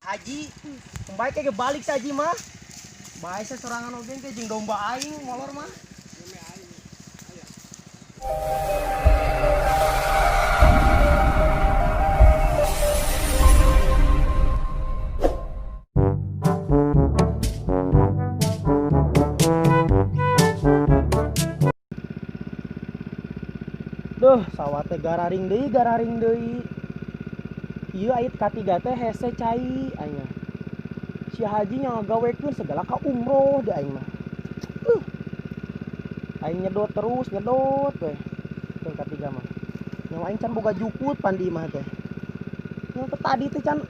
Haji, bae ke balik si Haji mah. Bae saya sorangan oge ke jeung domba aing molor mah. Duh, sawah teh gararing deui, gararing deui. Ieu ait katiga teh hese cai aing. Si Haji ngagawekeun segala ka umroh di aing mah. Aing nyedot terus, nyedot weh. Teu katiga mah. Nyawa aing can boga jukut pan di imah teh. Nyawa teh tadi teh can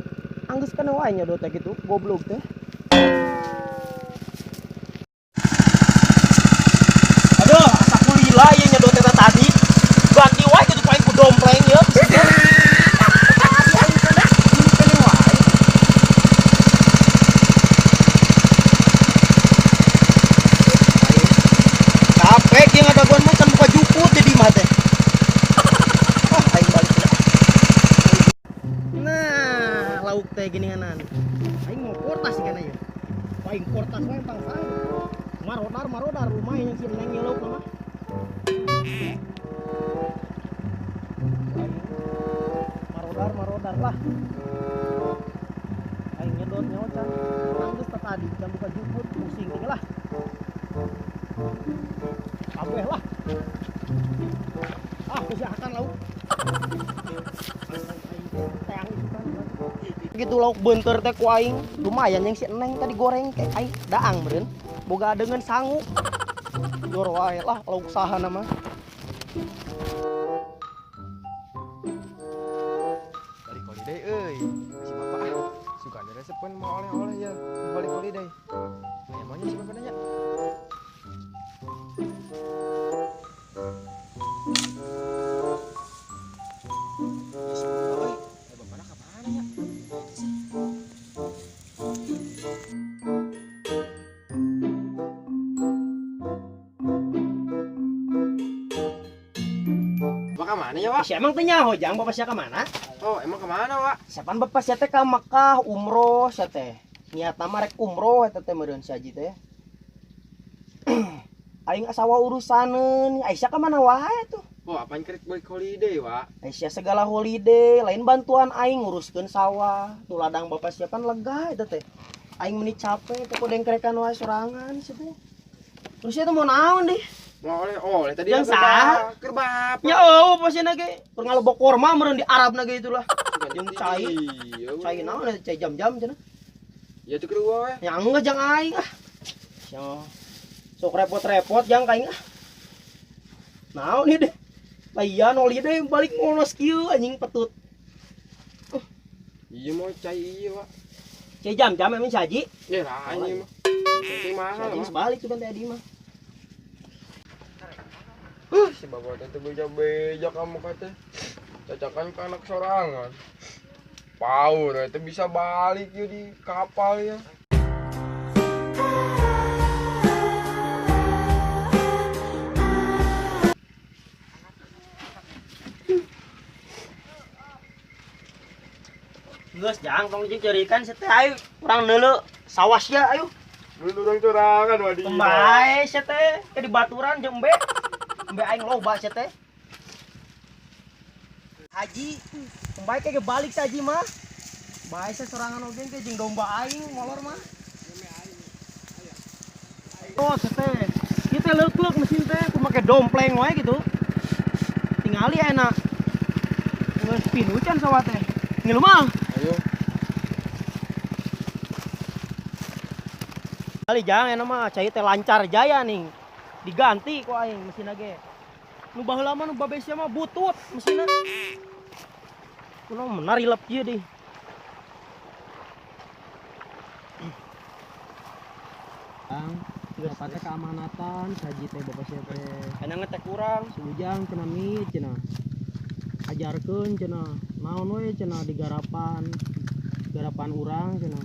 anggeus kana wae nyedot teh kitu, goblok teh. Aduh, asa kulila ieu nyedot teh tadi. Ganti wae kitu ku aing ku dompleng ieu. Tadi aing teh ini wae. Capek yang ada gua mah can buka jukut di imah teh. Ah, aing balik lah. Nah, lauk teh geuninganan. Aing mau portas kana ieu. Aing portas wae bangsa. Marodar marodar lumayan si Neng ieu lauk mah. Marodar marodar lah. Aing nyedot nyawa can. Anggeus teh tadi can buka jukut pusing teh lah. Kabeh lah. Ah, kesehatan lauk. Gitu lauk beunteur teh ku aing. Lumayan yang si Neng tadi goreng teh aing daang meureun. Boga adeungeun sangu. Jor wae lah lauk saha nama. Balik holiday euy. Si bapak ah suka ada resepan mau oleh-oleh ya. Balik holiday. Aya maunya si bapak nanya. Bapak kemana ya, Wak? Si emang teh nyaho jang bapak sia kemana? Oh, emang kemana, Wak? Siapaan bapak sia teh ka Mekah umroh sia teh. Niatna mah rek umroh eta teh meureun si Haji teh. Aing asawa urusaneun, Aisyah ka mana wae tuh? Oh, apaan kerek balik holiday, Wak? Aisyah segala holiday, lain bantuan aing nguruskeun sawah. Tuh ladang bapak siapan lega eta teh. Aing meni capek teh dengkrekan wae sorangan sia teh. Terus sia teh mau naon deh? Mau oleh-oleh tadi Yang sah? Keur bapak. Ya eueuh pasti ge. Keur ngalebok korma meureun di Arab na ge itulah. Jeung cai. Iya, Cai naon eta cai jam-jam cenah. Ya tuh keur wae. Ya enggak jang aing ah. Sia sok repot-repot jang ka aing ah. Naon ieu deh? Layan holiday balik monos kieu anjing petut. Iya mau cai iya, Wak. Cai jam-jam emang si Haji. Ya lah anjing mah. Cai mahal, Si Haji Wak. sebalik tuh kan tadi mah. Si bapak teh beja-beja kamu kata. Cacakan ke anak sorangan. Power itu bisa balik ya di kapal ya. Geus jang tong jeung ceurikan sia teh ayo urang neuleu sawah sia ayo. Dulu urang sorangan wadi. Bae sia teh ke di baturan jeung embe. Embe aing loba sia teh. Haji, bae ke balik si Haji mah. Bae sia sorangan oge ke jeung domba aing molor mah. Oh, sia teh. Ieu teh leuk-leuk mesin teh ku make dompleng wae gitu. Tingali enak. Geus pinuh can sawah teh. Ngilu mah. Ayo. Kali jangan enak mah cai teh lancar jaya nih. Diganti ku aing mesinna ge. Nu baheula mah nu babe sia mah butut mesinna. Kunaon menar hilap ieu deh. Bang, bapak teh keamanatan, saji teh bapak sia teh. Enak teh kurang. Si Ujang cenah mi cenah. Ajarkeun cenah. Naon we cenah digarapan. Garapan urang cenah.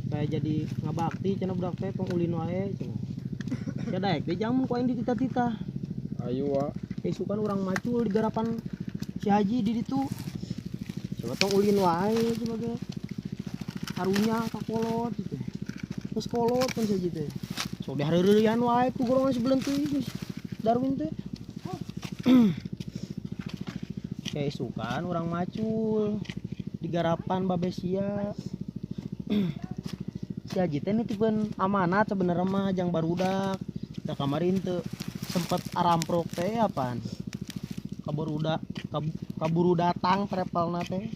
Supaya jadi ngabakti cenah budak teh tong ulin wae cenah. Ya daek teh jamun ku aing dititah-titah. Ayo, Wak. Isukan urang macul di garapan si Haji di ditu. Coba tong ulin wae coba ge. Karunya ka kolot gitu. Geus kolot kan si Haji teh. Sok dihareureurian wae ku golongan si Belentuy geus Darwin teh. Keisukan urang macul digarapan babe sia. Si Haji teh nitipkeun amanat sebenarnya mah jang barudak. Da kamari teu sempet aramprok teh apaan. Kaburu datang travelna teh.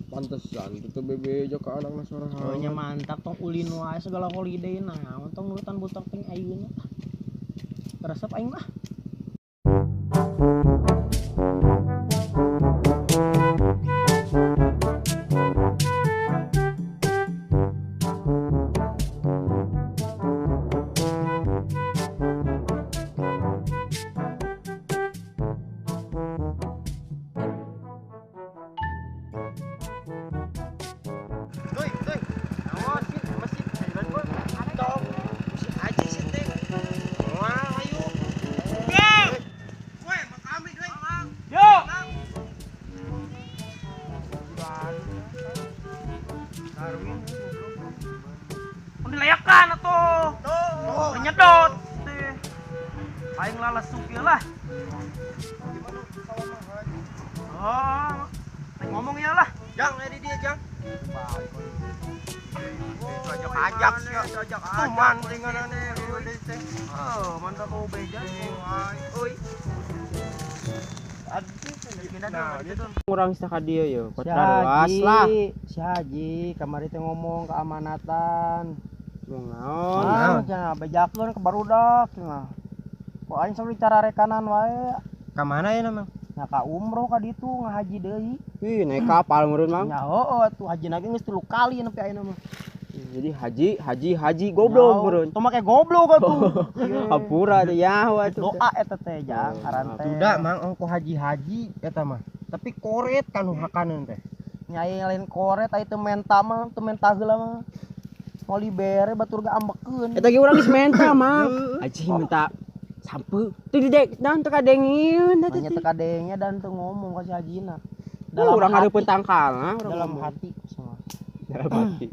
Pantesan itu bebeja ka anakna sorangan. Oh nya mantap tong ulin wae segala holiday naon tong nurutan butak teh ayeuna. Resep aing mah. Dilayakan atuh. Tuh, nyedot teh. Aing lalesuk ieu lah. Oh, ngomong ieu lah. Jang, di dia, Jang. Ajak-ajak sih, ajak-ajak. Kuman ringanane teh. Oh, mantap kau beja euy. Urang saka dieu ye, kota luas lah. Si Haji kamari teh ngomong keamanatan. Naon? Cenah bejakeun ke barudak cenah. Ku aing sok dicararekanan wae. Ka mana ya Mang? Nya ka umroh ka ditu ngahaji deui. Ih, naik kapal meureun Mang. Nya heueuh atuh hajina ge geus 3 kali nepi ayeuna mah. Jadi haji, haji, haji goblok meureun. Tong make goblok atuh. Hampura teh nyaho atuh. Doa eta teh jang ngaran teh. Sudah Mang ongko haji-haji eta mah. Tapi koret kan nu hakaneun teh. Nyai lain koret aya teu menta mah, teu menta heula mah. Moal dibere batur ge ambekeun. Eta ge urang geus menta Mang. Haji minta sampe. Teu didek dan teu kadengieun teh. Nya teu kadengnya dan teu ngomong ka si hajina. Dalam urang hareupeun tangkalna, dalam hati semua. Dalam hati.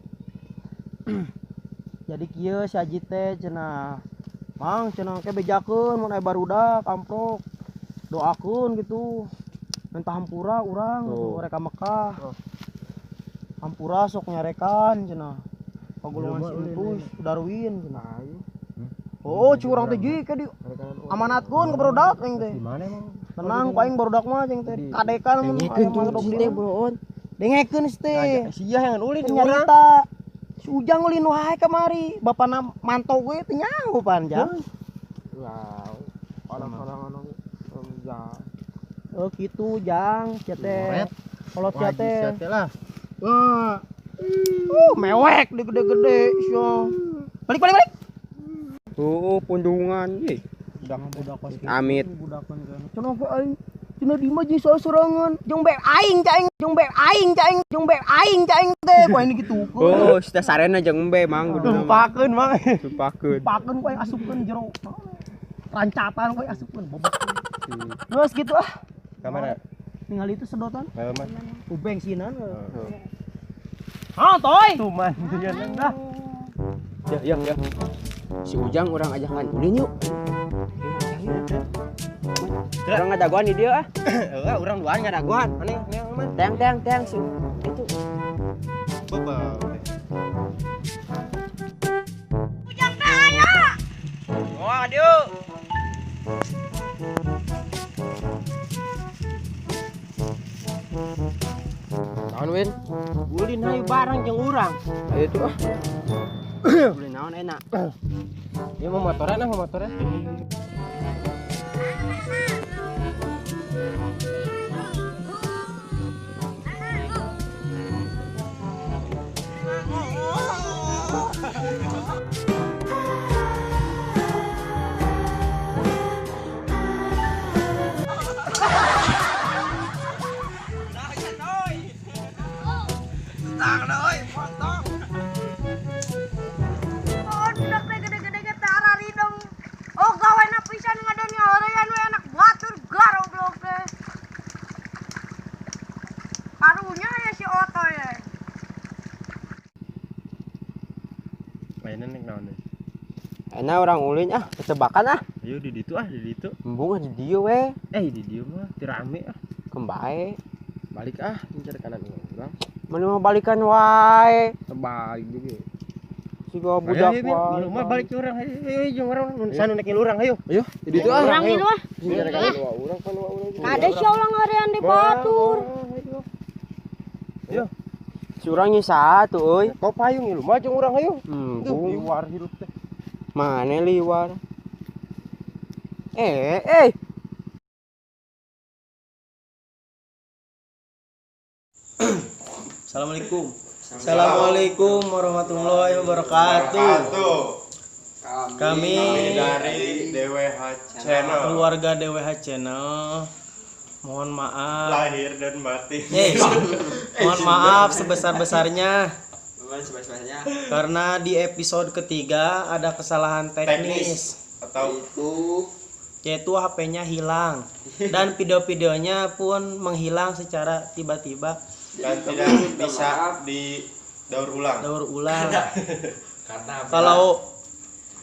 Jadi kieu si Haji teh cenah. Mang cenah ke bejakeun mun aya barudak amprok. Doakeun gitu. Minta hampura urang rek ka Mekah. Hampura sok nyarekan cenah. Pagulungan si Entus, Darwin cenah. Oh, curang teh ji ke di amanatkeun ka barudak aing teh. Di mana emang? Tenang ku aing barudak mah cing teh. Kadekan mun dengekeun tuh teh bro. Dengekeun teh. Sia yang ulin nyarita. Si Ujang ulin wae kamari, bapana mantau gue teu nyaho panjang. Wow, orang-orang anu ya. Oh kitu Jang, sia teh. Kolot sia teh. Lah. Wah. Mewek di gede-gede sia. Balik balik balik. Oh, pundungan euy. Budak kos kitu. Amit. Budakan cenah ge aing. Cenah di mah jeung sorangan. Jeung be aing caing, jeung be aing caing, jeung be aing caing teh ku aing kitu. Oh, sudah sarena jeung embe Mang kudu. Lupakeun Mang. Lupakeun. Lupakeun ku aing asupkeun jero. Rancatan ku aing asupkeun bobot. Terus gitu ah. Ka mana? Ningali itu sedotan. Mana? Ku bensinan. Ah, toy. Tuman dah. Ya, ya, ya. Si Ujang urang ajakan ulin yuk. Urang ngadagoan di dia ah. Heeh, urang duaan ngadagoan. Maneh neang mah. Teang teang teang si itu. Bebal. Ujang teh aya. Wah, dieu. Naon Win? Ulin hayu barang jeung urang. Ayo tuh ah. Ulin naon enak. Ieu mah motoran ah, motoran. Oh, budak teh gede-gede ge teh ararideng. Oh, gawena pisan ngadon ngahorean we anak batur garoblok teh. Karunya ya si Oto ya. Mainan nek naon deui? Enak orang ulin ah, tebakan ah. Ayo di ditu ah, di ditu. Embung ah di dieu we. Eh di dieu mah teu rame ah. Kembae. Balik ah, mencari kanan urang. Mana mau balikan wae. Terbalik juga. Siga budak wae. Ayo, mah balik ke urang. Ayo, ayo, jeung urang sana nek ngilu urang ayo. Ayo, di ditu ah. Urang ngilu ah. Mencari kanan urang kan urang. Kade sia ulah ngarean di batur. Ayo. Curang nyisa tuh euy. Kau payung ngilu mah jeung urang ayo. Embung. Liwar hirup teh. Mana liwar? Eh. Assalamualaikum. Assalamualaikum warahmatullahi wabarakatuh. Kami dari DWH Channel keluarga DWH Channel mohon maaf lahir dan batin. Mohon maaf sebesar-besarnya karena di episode ketiga ada kesalahan teknis atau yaitu HP-nya hilang dan video-videonya pun menghilang secara tiba-tiba dan tidak bisa didaur ulang. Daur ulang. Kalau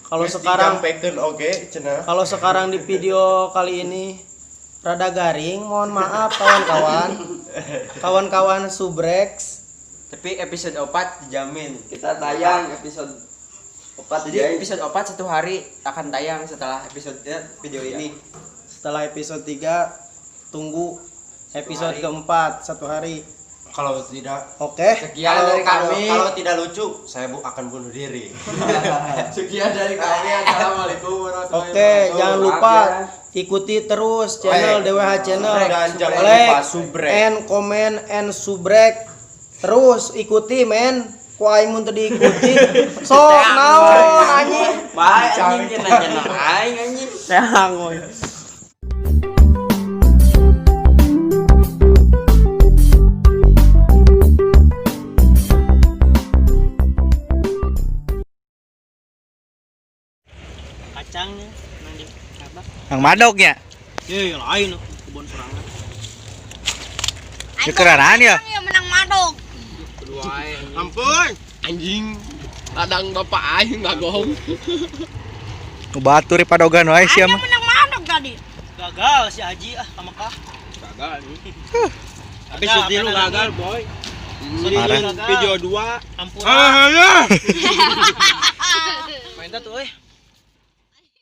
kalau sekarang oke cenah. Kalau sekarang di video kali ini rada garing, mohon maaf kawan-kawan. Kawan-kawan Subrex. Tapi episode 4 dijamin. Kita tayang episode 4. Jadi episode 4 satu hari akan tayang setelah episode video ini. Setelah episode 3 tunggu episode keempat satu hari. Kalau tidak, oke. Sekian dari kami. Kalau tidak lucu, saya akan bunuh diri. Sekian dari kami. Assalamualaikum warahmatullahi wabarakatuh. Oke, jangan lupa ikuti terus channel DWH Channel. Dan jangan like, lupa subrek. And comment and subrek. Terus ikuti men. Ku aing mun teu diikuti. Sok naon anjing. Bae anjing cenah aing anjing. Teang euy. Kacangnya nang di apa? Yang madog ya? Ye, lain kebun sorangan. Ya keraraan ya? Ya menang madog. Ampun, anjing. Ladang bapak aing ngagong. Batur padogan wae sia mah. Menang madog tadi. Gagal si Haji ah ka Mekah. Gagal nih. Tapi sedih lu gagal, boy. Parah. Video 2. Ampun. Ah, Main tuh euy.